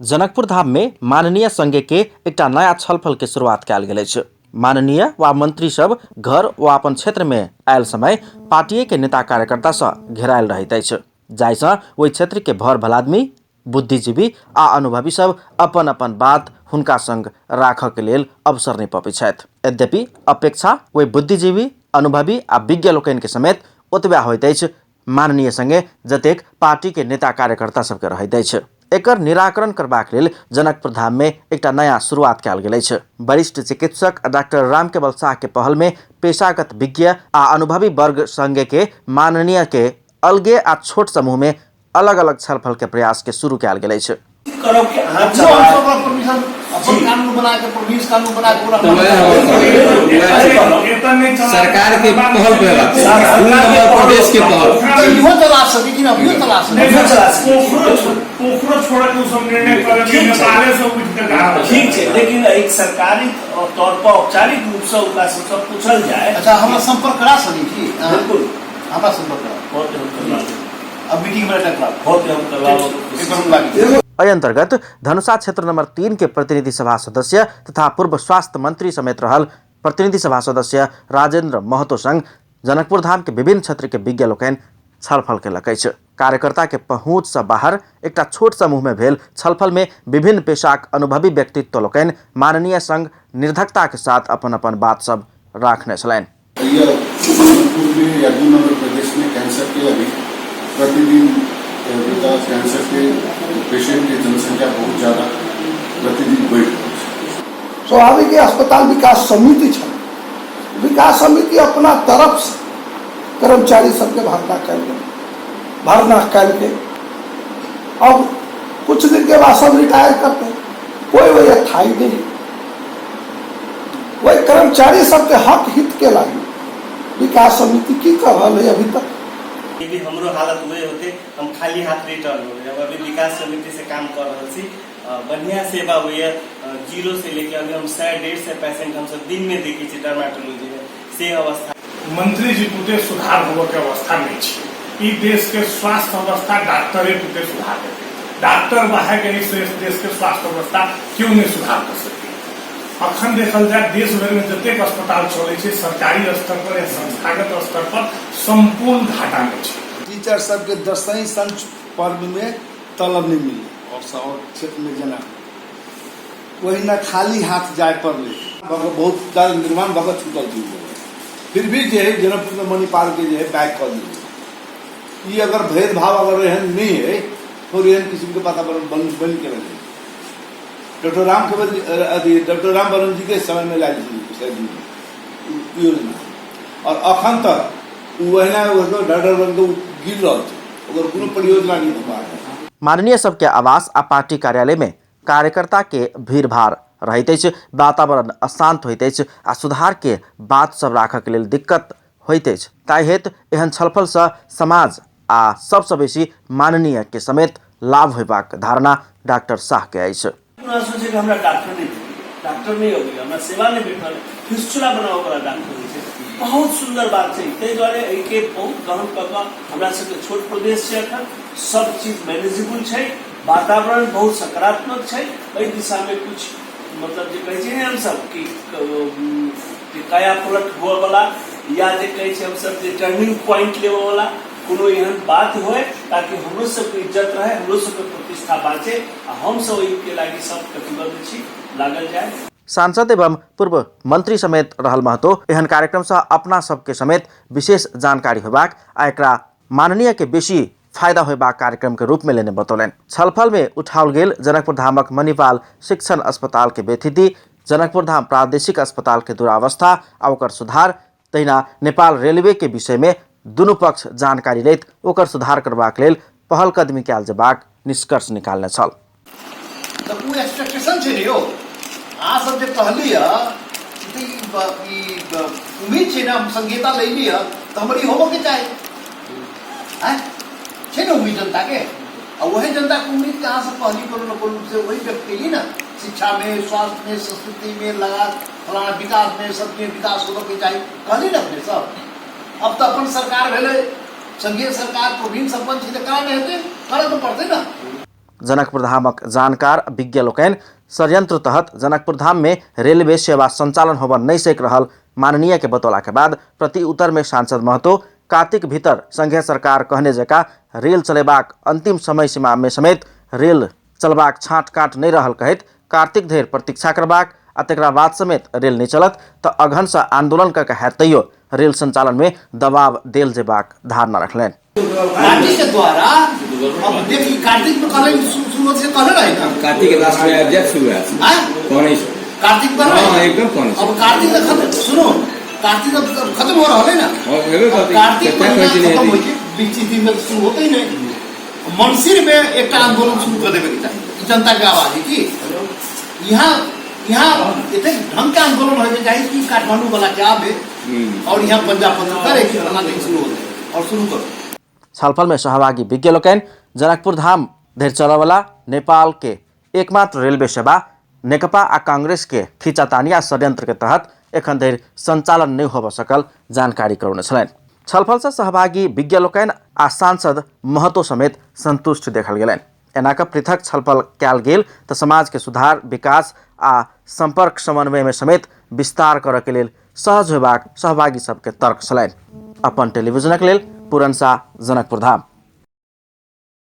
जनकपुर धाम में माननीय संघ के एकटा नया छलफल के शुरुआत कयल गेल अछि। माननीय वा मंत्री सब घर वा अपन क्षेत्र में आयल समय पार्टीए के नेता कार्यकर्ता सँ घेरायल रहैत अछि, जाहि सँ ओहि क्षेत्र के भर भलादमी, बुद्धिजीवी आ अनुभवी सब अपन अपन बात हुनका संग राखऽ के लेल अवसर नहि पबैत छथि। यद्यपि अपेक्षा ओहि बुद्धिजीवी, अनुभवी आ विज्ञ लोकनि के समेत ओतबे होइत अछि माननीय संगे जतेक पार्टी के नेता कार्यकर्ता सबके रहैत अछि। एकर निराकरण करबाक लेल जनकपुर धाम में एकटा नया शुरुआत कयल गेल अछि। वरिष्ठ चिकित्सक डॉक्टर रामकेवल साह के पहल में पेशागत विज्ञ आ अनुभवी वर्ग संगे के माननीय के अलगे आ छोट समूह में अलग अलग छलफल के प्रयास के शुरू कयल गेल अछि। करब कि अहाँ जो हम सब परमिशन अपन कानून बना के, प्रोविंस कानून बना के पूरा सरकार के पहल पे बात छै। दू नंबर प्रदेश के पहल। इहो चला सकै कि अभियो चला सकै। अभियो चला सकै। पोखरो पोखरो छोड़ के सब निर्णय करे ठीक छै। नेपाले से उठ के जा रहल। ठीक छै, लेकिन एक सरकारी तौर पर औपचारिक रूप से ओकरा सबसँ पूछल जाय। अच्छा, हमरा संपर्क करा सकै छी? बिल्कुल। हमरा संपर्क करा। बहुत हम करवा देब। अब मीटिंग में अटैक कराओ। बहुत हम करवाओ। एक हम लागी। एहि अंतर्गत धनुषा क्षेत्र नंबर 3 के प्रतिनिधि सभा सदस्य तथा पूर्व स्वास्थ्य मंत्री समेत रहल प्रतिनिधि सभा सदस्य राजेंद्र महतो संग जनकपुर धाम के विभिन्न क्षेत्र के विज्ञ लोकनि छलफल केलक अछि। कार्यकर्ता के पहुंच से बाहर एकटा छोट समूह में भेल छलफल में विभिन्न पेशाक अनुभवी व्यक्तित्व लोकनि माननीय संग निर्धकता के साथ अपन अपन बात सब राखने छलनि। यह जनकपुर में या 2 नंबर प्रदेश में कैंसर के अभी प्रतिदिन कैंसर के पेशेंट के जनसंख्या बहुत ज़्यादा प्रतिदिन बढ़ि रहल छै। स्वाभाविक अस्पताल विकास समिति छल, विकास समिति अपना तरफ से कर्मचारी सबके भर्ना कयल गेल, भर्ना कयल गेल। अब कुछ दिन के बाद सब रिटायर करते, कोई वही थाई नहीं। वही कर्मचारी सबके हक हित के लागी विकास समिति की कर रहा है अभी तक। ये भी हमरो हालत वही होते, हम खाली हाथ रिटर्न हो गए। अभी विकास समिति से काम कर रहा छी, बढ़िया सेवा हुई है। 0 से लेके अभी हम 100-150 पेशेंट हम सब दिन में देखे छी डर्मेटोलॉजी में, से अवस्था। मंत्री जी पुते सुधार होबे के अवस्था नहीं छे। ई देश के स्वास्थ्य अवस्था डॉक्टरे पुते सुधार देते, डॉक्टर बाहर के इस देश के स्वास्थ्य अवस्था क्यों नहीं सुधार कर सके। अखन देखल जाए देश भर में जतेक अस्पताल चले छे सरकारी स्तर पर या संस्थागत स्तर पर संपूर्ण घाटा में छे। टीचर सबके दसवीं संच पर्व में तलब नहीं मिले और सब क्षेत्र में जना वही न खाली हाथ जाए पड़ले। बहुत ज्यादा निर्माण भगत छूटल थी, फिर भी जो है जनकपुर में मणिपाल के जो है बैक कर दिए। ये अगर भेदभाव अगर एहन नहीं है तो एहन किस्म के वातावरण बन के रहे। डॉक्टर राम केवल अथी डॉक्टर राम वरुण जी के समय में लायल छी योजना और अखन तक वहिना डॉक्टर बन के गिर रहल छै, ओकर कोनो परियोजना नहीं भऽ रहल। माननीय सबके आवास आ पार्टी कार्यालय में कार्यकर्ता के भीड़भाड़ रहैत अछि, वातावरण अशांत होइत अछि आ सुधार के बात सब राखऽ के लेल दिक्कत होइत अछि। ताहि हेतु एहन छलफल सँ समाज आ सबसँ बेसी माननीय के समेत लाभ होयबाक धारणा डॉक्टर साह के अछि। हमरा सोचे कि हमरा डॉक्टर नहीं भेटल, डॉक्टर नहीं अबैया, हमरा सेवा नहीं भेटल, फिस्टुला बनाबऽ वाला डॉक्टर होइ छै। बहुत सुंदर बात छै। ताहि दुआरे एहिके बहुत गहन कऽ कऽ हमरा सबके छोट प्रदेश छै, एखन सब चीज मैनेजेबल छै, वातावरण बहुत सकारात्मक छै। एहि दिशामे कुछ मतलब जे कहै छियै ने हमसब कि जे काया पलट हुअ वाला या जे कहै छियै हमसब जे टर्निंग पॉइंट लेबऽ वाला कोनो एहन बात होए ताकि हमरो सबके इज्जत रहे, हमरो सबके प्रतिष्ठा बाँचे आ हमसब ओहिके लागि सब प्रतिबद्ध छी, लागल जाए। सांसद एवं पूर्व मंत्री समेत रहल महतो एहन कार्यक्रम सँ अपना सबके समेत विशेष जानकारी होबाक आ एकरा माननीय के बेसी फायदा होयबाक कार्यक्रम के रूप में लेने बतौलनि। छलफल में उठाओल गेल जनकपुर धामक मणिपाल शिक्षण अस्पताल के व्यथिति, जनकपुर धाम प्रादेशिक अस्पताल के दुरावस्था आ ओकर सुधार, तहिना नेपाल रेलवे के विषय में दुनू पक्ष जानकारी लैत ओकर सुधार करबाक लेल पहल कदमी कयल जेबाक निष्कर्ष निकालने छल। तऽ ओ एक्सपेक्टेशन छै ने यौ, अहाँ सब जे कहली हँ तऽ ई उम्मीद छै ने, हम संहिता लैली हँ तऽ हमर ई होबऽके चाही, आँय छै ने उम्मीद जनताके। आ वही जनताके उम्मीदके अहाँ सब कहली कोनो ने कोनो रूपसँ वही व्यक्त केली ने, शिक्षामे, स्वास्थ्यमे, संस्कृतिमे, लगा फलाना विकासमे, सबमे विकास होबऽके चाही कहली ने अपने सब। अब तऽ अपन सरकार भेलै, संघीय सरकार, प्रवीण सरपंच छै तऽ करा नहि हेतै, करऽ तऽ पड़तै ने। जनकपुर धामक जानकार विज्ञ लोकनि षड्यंत्र तहत जनकपुर धाम में रेलवे सेवा संचालन होबऽ नहि सकि रहल माननीय के बतौला के बाद प्रति उत्तर में सांसद महतो कार्तिक भीतर संघीय सरकार कहने जकाँ रेल चलेबाक अंतिम समय सीमा में समेत रेल चलबाक छाँट काट नहि रहल कहैत कार्तिक धरि प्रतीक्षा करबाक आ तकरा बाद समेत रेल नहि चलत तऽ अगहनसँ आंदोलन कऽ के हैत तैयो रेल संचालन में दबाव देल जेबाक धारणा रखलनि। पार्टी के द्वारा अब देखी कार्तिक में कहले शुरू से कहले रहे ना। कार्तिक के लास्ट में आबि जायत, शुरू हैत। आँय? कहने छै। कार्तिक पर हाँ, एकदम कहने छै। अब कार्तिक तो खत्म, सुनो, कार्तिक अब अब खत्म हो रहा है ना। हाँ, हेबे अब करतै। कार्तिक कते महीना कहै छै खत्म नहि होइ छै, 20-30 दिन में तो शुरू होते ही नहीं। मंसिर में एक आंदोलन शुरू कर देवे के चाही, ई जनता के आवाज है कि यहाँ यहाँ एते ढंग के आंदोलन होए के चाही कि काठमांडू वाला के आवे और यहाँ पंजाब पत्र करे कि फलाना दिन शुरू होते और शुरू करो। छलफल में सहभागी विज्ञ लोकनि जनकपुर धाम धरि चलऽवला नेपाल के एकमात्र रेलवे सेवा नेकपा आ कांग्रेस के खींचातानी आ षड्यंत्र के तहत एखन धरि संचालन नहि होबऽ सकल जानकारी करौने छलनि। छलफलसँ सहभागी विज्ञ लोकनि आ सांसद महतो समेत संतुष्ट देखल गेलनि। एना कऽ पृथक छलफल कयल गेल तऽ समाज के सुधार, विकास आ संपर्क समन्वय में समेत विस्तार करऽ के लेल सहज होयबाक सहभागी सबके तर्क छलनि। अपन टेलीविजनक लेल पूरन शाह, जनकपुर धाम।